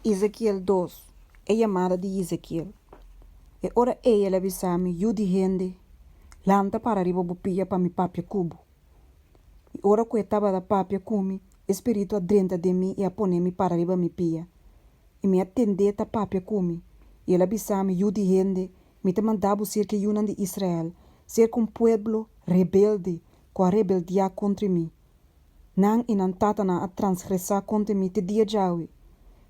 Ezekiel dos, E yamada di Ezekiel. E ora ei el a bisa mi, Yu di hende, lanta para riba bo pia pa mi papia ku bo. I ora ku e tabata papia ku mi, e spiritu a drenta den mi i a pone mi para riba mi pia. I mi a tend'é ta papia ku mi, i el a bisa mi, Yu di hende, mi ta manda bo serka e yunan di Israel, serka un pueblo rebelde ku a rebeldiá kontra mi. Nan i nan tatanan a transgresá kontra mi te dia djawe.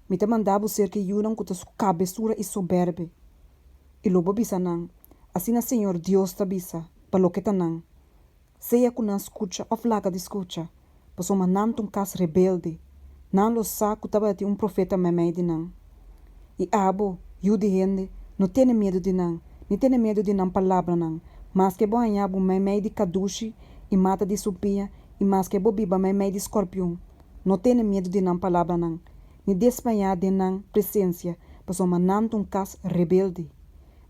Mi ta manda bo serka e yunan ku ta su kabesura i soberbe. I lo bo bisa nan, Asina señor Dios ta bisa, pa loke ta nan, Sea ku nan skucha òf laga di skucha, pasobra nan ta un kas rebelde, nan lo sa ku tabatin un profeta meimei di nan. I abo, yu di hende, no tene miedu di nan, ni tene miedu di nan palabranan, maske bo haña bo meimei di kadushi i mata di sumpiña i maske bo biba meimei di skòrpion, no tene miedu di nan palabranan, ni desmayá den nan presensia, pasobra nan ta un kas rebelde.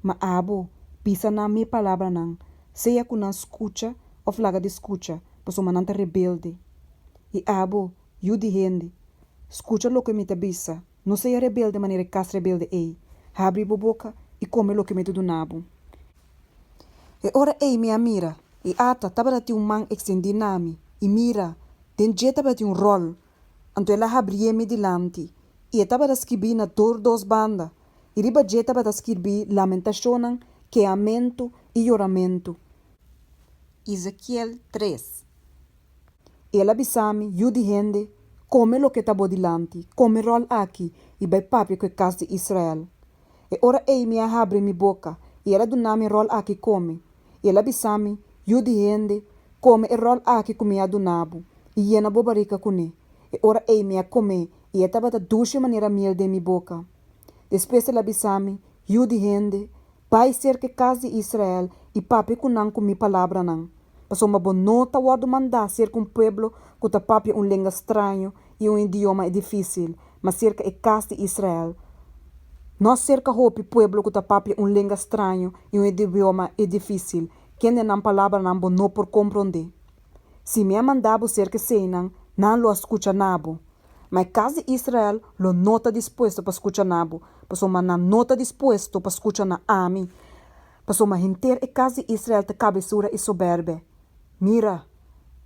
Ma abo, bisa nan mi palabranan, sea ku nan skucha òf laga di skucha, pasobra nan ta rebelde. I abo, yu di hende, skucha loke mi ta bisa, no sea rebelde manera e kas rebelde ei, habri bo boka i kome loke mi ta duna bo. E ora ei mi a mira, i ata, tabata tin un man ekstendí na mi, i mira, den dje tabatin un ròl, anto el a habrié mi dilanti, i e tabata skibí na tur dos banda, i riba dje tabata skirbí lamentashonnan, kehamentu i yoramentu. Ezekiel tres. I el a bisa mi, Yu di hende, kome loke ta bo dilanti, kome ròl aki, i bai papia ku e kas di Israel. E ora ei mi a habri mi boka, i el a duna mi e ròl aki kome. I el a bisa mi, Yu di hende, kome e ròl aki ku mi a duna bo, i yena bo barika kuné. E ora ei mi a kom'é, i e tabata dushi manera miel den mi boka. Despues el a bisa mi, Yu di hende, bai serka e kas di Israel i papia ku nan ku mi palabranan, pasobra bo no ta wòrdu mandá serka un pueblo ku ta papia un lenga straño i un idioma difísil, ma serka e kas di Israel. No serka hopi pueblo ku ta papia un lenga straño i un idioma difísil, kende nan palabranan bo no por komprondé. Si mi a manda bo serka eseinan, nan lo a skucha na bo. Ma e kas di Israel lo no ta dispuesto pa skucha na bo, pasobra nan no ta dispuesto pa skucha na ami, pasobra henter e kas di Israel ta kabesura i sobèrbè. Mira!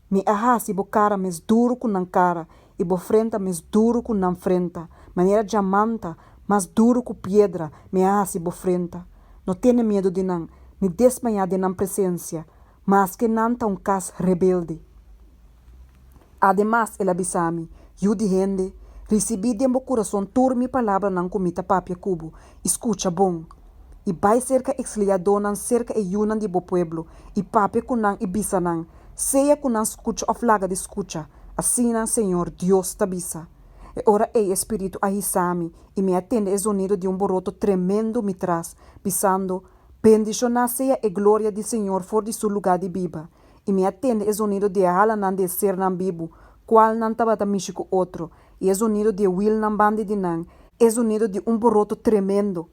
Mi a hasi bo kara mes duru ku nan kara i bo frenta mes duru ku nan frenta, manera djamanta, mas duru ku piedra mi a hasi bo frenta. No tene miedu di nan, ni desmayá den nan presensia, maske nan ta un kas rebelde. Ademas, el a bisa mi, Yu di hende, risibí den bo kurason tur mi palabranan ku mi ta papia ku bo, i skucha bon. I bai serka eksiliadónan serka e yunan di bo pueblo, i papia ku nan i bisa nan, sea ku nan skucha òf laga di skucha, asina señor Dios ta bisa. E ora ei e spiritu a hisa mi, i mi a tende e zonido di un boroto tremendo mi tras, bisando, Bendishoná sea e gloria di señor for di su lugá di biba. I mi a tende e zonido di e halanan di e sernan bibu, kualnan tabata mishi ku otro, i e zonido di e wilnan banda di nan, e zonido di un boroto tremendo.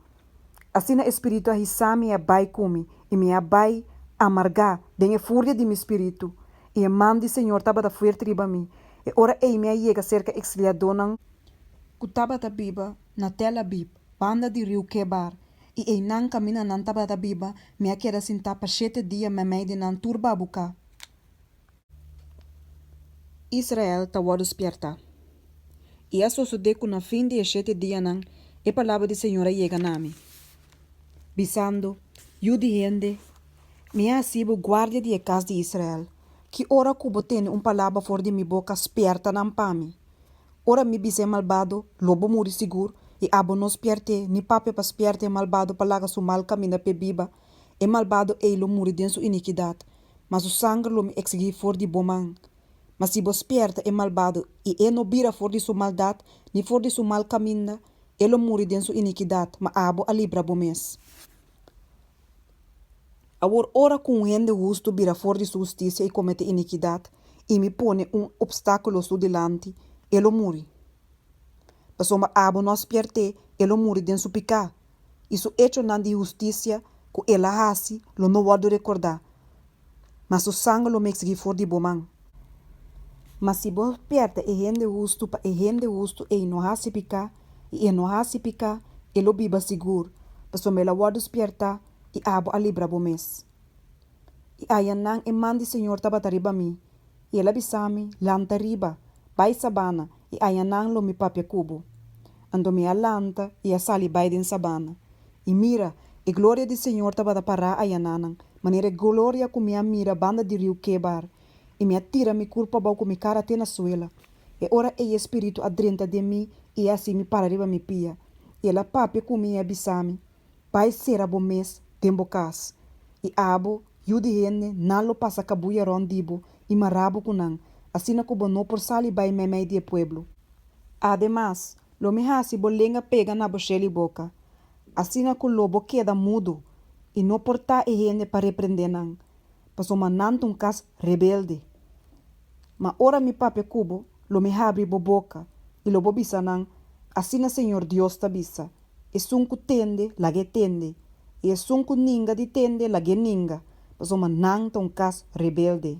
Asina e spiritu a hisa mi i a bai ku mi, i mi a bai amargá den e furia di mi spiritu, i e man di Señor tabata fuerte riba mi. E ora ei mi a yega serka eksiliadónan ku tabata biba na Tel Abib, banda di riu Kebar, i einan kaminda nan tabata biba, mi a keda sintá pa shete dia meimei di nan tur babuká. Israel ta wòrdu spièrtá. I a sosodé ku na fin di e shete dianan e palabra di señor a yega na mi, bisando, Yu di hende, mi a hasi bo guardia di e kas di Israel. Ki ora ku bo tende un palabra for di mi boka, spièrta nan pa mi. Ora mi bisa e malbado, Lo bo muri sigur, i abo no spièrt'é, ni papia pa spièrta e malbado pa laga su mal kaminda p'e biba, e malbado ei lo muri den su inikidat, ma su sanger lo mi eksigí for di bo man. Ma si bo spièrta e malbado i e no bira for di su maldat ni for di su mal kaminda, e lo muri den su inikidat, ma abo a libra bo mes. Awor ora ku un hende hustu bira for di su hustisia i komete inikidat, i mi pone un opstákulo su dilanti, e lo muri. Pasobra abo no a spièrt'é, e lo muri den su piká, i su echonan di hustisia ku el a hasi lo no wòrdu rekordá, ma su sanger lo mi eksigí for di bo man. Ma si bo spièrta e hende hustu pa e hende hustu ei no hasi piká, i e no hasi piká, e lo biba sigur, pasobra el a wòrdu spièrtá i abo a libra bo mes. I ayanan e man di señor tabata riba mi, i el a bisa mi, Lanta riba, bai sabana, i ayanan lo mi papia ku bo. Anto mi a lanta i a sali bai den sabana. I mira, e gloria di señor tabata pará ayananan, manera e gloria ku mi a mira banda di riu Kebar, i mi a tira mi kurpa abou ku mi kara te na suela. E ora ei e spiritu a drenta den mi i a hasi mi para riba mi pia, i el a papia ku mi i a bisa mi, Bai sera bo mes den bo kas, i abo, yu di hende, nan lo pasa kabuya rònt di bo i mará bo ku nan, asina ku bo no por sali bai meimei di e pueblo. Ademas, lo mi hasi bo lenga pega na bo shel i boka, asina ku lo bo keda mudu i no por ta e hende pa reprendé nan, pasobra nan ta un kas rebelde. Ma ora mi papia ku bo, lo mi habri bo boka, i lo bo bisa nan, Asina señor Dios ta bisa, Esun ku tende, lag'é tende, i esun ku ninga di tende, lag'é ninga, pasobra nan ta un kas rebelde.